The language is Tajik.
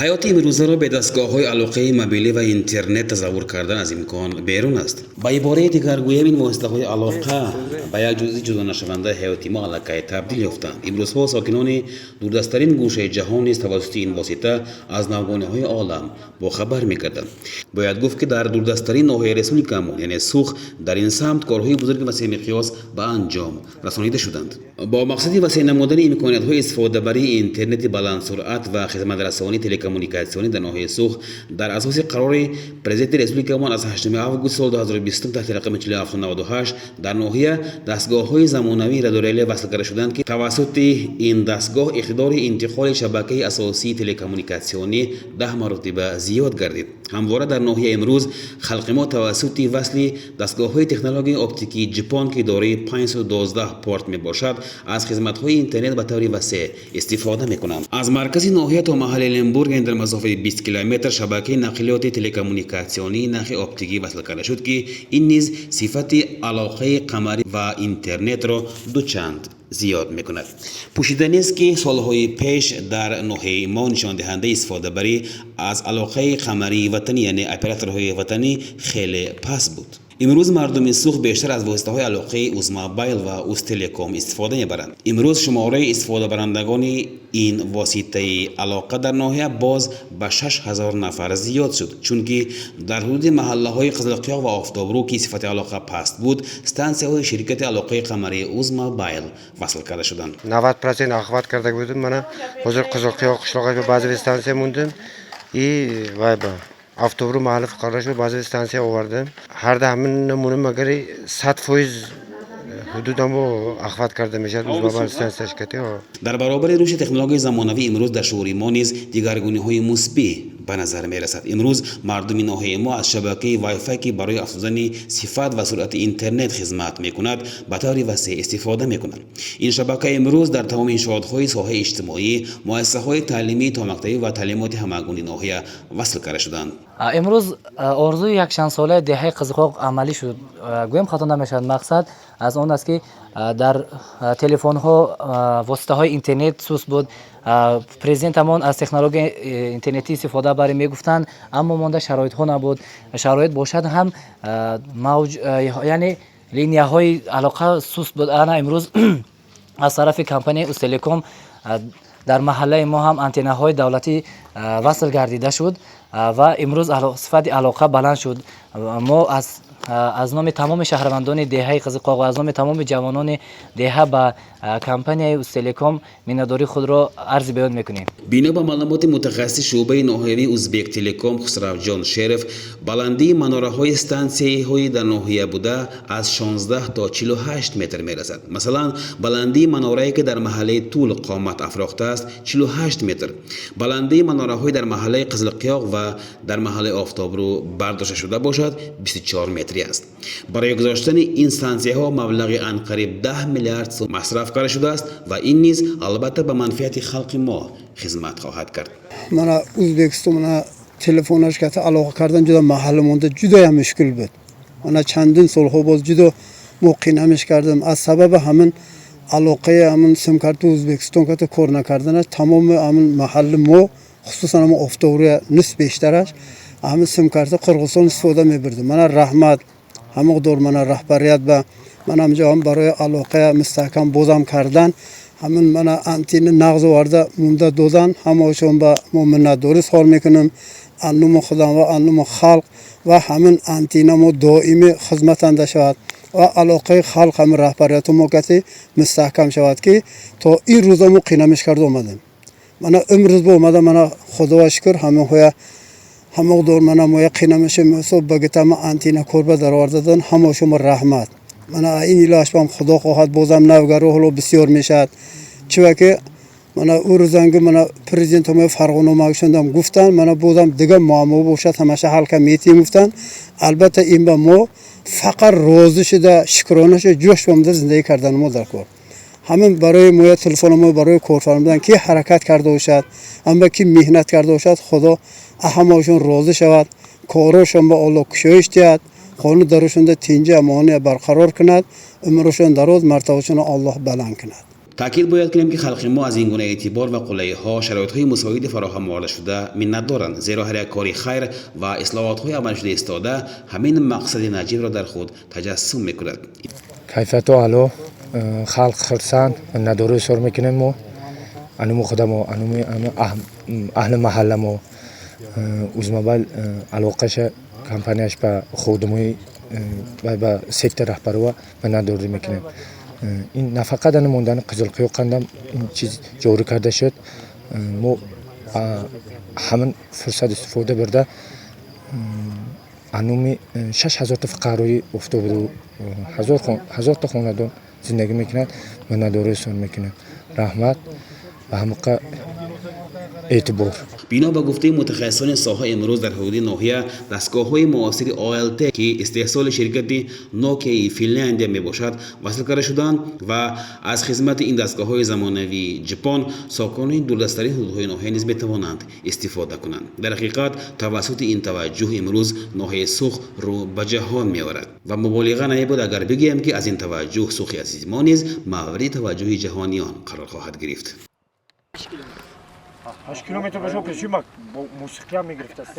Ҳаёти имрӯзаро бе дастгоҳҳои алоқаи мобилӣ ва интернет тасаввур кардан аз имкон берун аст. Ба ибораи дигар гӯям, ин воситаҳои алоқа ба як ҷузъи ҷудонашавандаи ҳаёти мо аллакай табдил ёфтанд. Имрӯзҳо сокинони дурдасттарин гӯшаи ҷаҳон низ тавассути ин восита аз навгониҳои олам бохабар мегарданд. Бояд гуфт, ки дар дурдасттарин ноҳияи республикамон, яъне Суғд, дар ин самт корҳои бузурги васеъмиқёс ба анҷом расонида шуданд. Бо мақсади васеъ намудани имкониятҳои истифодабарии интернети баландсуръат ва хизматрасонии телекоммуникатсионӣ дар ноҳияи Суғд, дар асоси қарори Президенти республикамон аз 8 август соли 2020 таҳти рақами 4798, дар ноҳия дастгоҳҳои замонавии радиореле васл карда шуданд, ки тавассути ин дастгоҳ иқтидори интиқоли шабакаи асосии телекоммуникатсионӣ 10 маротиба зиёд гардид. Ҳамвора дар ноҳия имрӯз халқи мо тавассути васли дастгоҳҳои технологияи оптикии GPON, ки дорои 512 порт мебошад, аз хизматҳои интернет ба таври васеъ истифода мекунанд. Аз маркази ноҳия то маҳалли Ленбург, яъне дар масофаи 20 километр, шабакаи нақлиёти телекоммуникатсионии нахи оптикӣ васл карда шуд, ки ин низ сифати алоқаи қамарӣ ва интернетро дучанд зиёд мекунад. Пӯшида нест, ки солҳои пеш дар ноҳияи мо нишондиҳандаи истифодабарӣ аз алоқаи қамарии ватанӣ, яъне операторҳои ватанӣ, хеле паст буд. Имрӯз мардуми Суғд бештар аз воситаҳои алоқаи Узмобайл ва Узтелеком истифода мебаранд. Имрӯз шумораи истифодабарандагони ин воситаи алоқа дар ноҳия боз ба 6000 нафар зиёд шуд, чунки дар ҳудуди маҳаллаҳои Қизилқиёқ ва Офтобрӯ, ки сифати алоқа паст буд, стансияҳои ширкати алоқаи қамарии Узмобайл васл карда шуданд. 90% охват карда будем. Мана ҳозир Қизилқиёқ қисhlог'iga базовый станция мондем и вай ба Офтобрӯ маҳалли fuqarolar базовый станция овардем. Ҳарда ҳамин намуна магари 100% ҳудудамо охват карда мешавад Узмобайл станцияш кати. Дар баробари рушди технологияи замонавӣ, имрӯз дар шуури мо низ дигаргуниҳои мусбӣ ба назар мерасад. Имрӯз мардуми ноҳияи мо аз шабакаи вайфай, ки барои афзудани сифат ва суръати интернет хизмат мекунад, ба таври васеъ истифода мекунанд. Ин шабака имрӯз дар тамоми иншоотҳои соҳаи иҷтимоӣ, муассисаҳои таълимии томактабӣ ва таълимоти ҳамагуни ноҳия васл карда шуданд. Имрӯз орзуи якчандсолаи деҳаи Қизилқиёқ амалӣ шуд, гӯем, хато намешавад. Мақсад аз он аст, ки дар телефонҳо воситаҳои интернет суст буд. Президентамон аз технологияи интернетӣ истифода барем мегуфтанд, аммо монда шароитҳо набуд. Шароит бошад ҳам, мавҷ, яъне линияҳои алоқа суст буд. Ана имрӯз аз тарафи компанияи Узтелеком дар маҳаллаи мо ҳам антеннаҳои давлатӣ васл гардида шуд ва имрӯз сифати алоқа баланд шуд. Мо аз номи тамоми шаҳрвандони деҳаи Қизилқиёқ ва аз номи тамоми ҷавонони деҳа ба компанияи Узтелеком миннатдории худро арзи баён мекунем. Бино ба маълумоти мутахассиси шӯъбаи ноҳиявии Узбектелеком Хусравҷон Шеров, баландии манораҳои стансияҳои дар ноҳия буда аз 16 то 48 метр мерасад. Масалан, баландии манорае, ки дар маҳаллаи Тул қомат афрохтааст, 48 метр, баландии манораҳои дар маҳаллаи Қизилқиёқ ва дар маҳаллаи Офтобрӯ бардошта шуда бошад, 24 метрӣ аст. Барои гузоштани ин стансияҳо маблағи анқариб 10 миллиард сум масраф карда шудааст ва ин низ албатта ба манфиати халқи мо хизмат хоҳад кард. Мана Ӯзбекистон, мана телефонаш ката алоқа кардан ҷуда маҳалла монда ҷудоям мушкил буд. Мана чандин солҳо боз ҷудо мо қинамиш кардем аз сабаби ҳамин алоқаи ҳамин симкарти Ӯзбекистон ката кор накарданаш. Тамоми ҳамин маҳалли мо, хусусан ҳамин Офтобрӯя, нисф бештараш ҳамин симкарти Қирғизистон истифода мебурдем. Мана раҳмат ҳамоқдор, мана раҳбарият ба мана ҳамҷо ҳам барои алоқаи мустаҳкам бозам кардан ҳамин мана антенна нағз оварда монда додан. Ҳамаашон ба мо миннатдорӣ изҳор мекунем аз номи худам ва аз номи халқ ва ҳамин антенна мо доимӣ хизматанда шавад ва алоқаи халқ, ҳамин раҳбарияту мо кати мустаҳкам шавад, ки то ин рӯза мо қинамиш карда омадем. Мана имрӯз бо омада, мана худоа шукр, ҳаминҳоя ҳамоқдор, мана моя қинамишем ҳисоб багитама антенна корба дароварда додан. Ҳамаашон раҳмат. Мана ин илоҳашбам, худо хоҳад, бозам навгаро ҳоло бисёр мешавад, чива ки мана ӯ рӯзанги мана президентҳои Фарғономагшондам гуфтанд, мана бозам дига муаммо бошад, ҳамаша ҳал ка метиҳем гуфтанд. Албатта, ин ба мо фақат розӣ шуда, шукрона шуда, ҷӯш бомда зиндагӣ кардани мо дар кор. Ҳамин барои моя телефоно мо барои кор фармудан, ки ҳаракат карда бошад, ама ки меҳнат карда бошад, худо ҳамаашон розӣ шавад, корошон ба Аллоҳ кушоиш диҳад, хону дарушонда тинҷи амония барқарор кунад, умрашон дароз, мартабашонро Аллоҳ баланд кунад. Таъкид бояд кунем, ки халқи мо аз ин гуна эътибор ва қулайиҳо, шароитҳои мусоиди фароҳам оварда шуда миннатдоранд, зеро ҳар як кори хайр ва ислоҳотҳои амалшуда истода ҳамин мақсади наҷибро дар худ таҷассум мекунад. Кайфияту аъло, халқ хурсанд, миннатдорӣ изҳор мекунем мо ануму худамо, ануми аҳли маҳалламо. Узмобайл алоқаша компанияш ба ходимои вай ба сектор раҳбарова миннатдорӣ мекунем. Ин нафақат ани мондани Қизилқиё қандам ин чиз ҷорӣ карда шуд. Мо ҳамин фурсат истифода бурда ануми 6000-та фуқарои Офтобрӯ, 1000-та хонадон зиндагӣ мекунанд, миннатдорӣ изҳор мекунем. Раҳмат ба ҳамақа эътибор. Бино ба гуфтаи мутахассисони соҳа, имрӯз дар ҳудуди ноҳия дастгоҳҳои муосири ОЛТ, ки истеҳсоли ширкати Нокияи Финляндия мебошад, васл карда шуданд ва аз хизмати ин дастгоҳҳои замонавии Ҷипон сокинони дурдасттарин ҳудудҳои ноҳия низ метавонанд истифода кунанд. Дар ҳақиқат, тавассути ин таваҷҷӯҳ имрӯз ноҳияи Суғд рӯ ба ҷаҳон меорад ва муболиға намебуд, агар бигӯем, ки аз ин таваҷҷӯҳ Суғди азизи мо низ мавриди таваҷҷӯҳи ҷаҳониён қарор хоҳад гирифт. 8 километр бошо пеши мусиқиам мегирифтаст.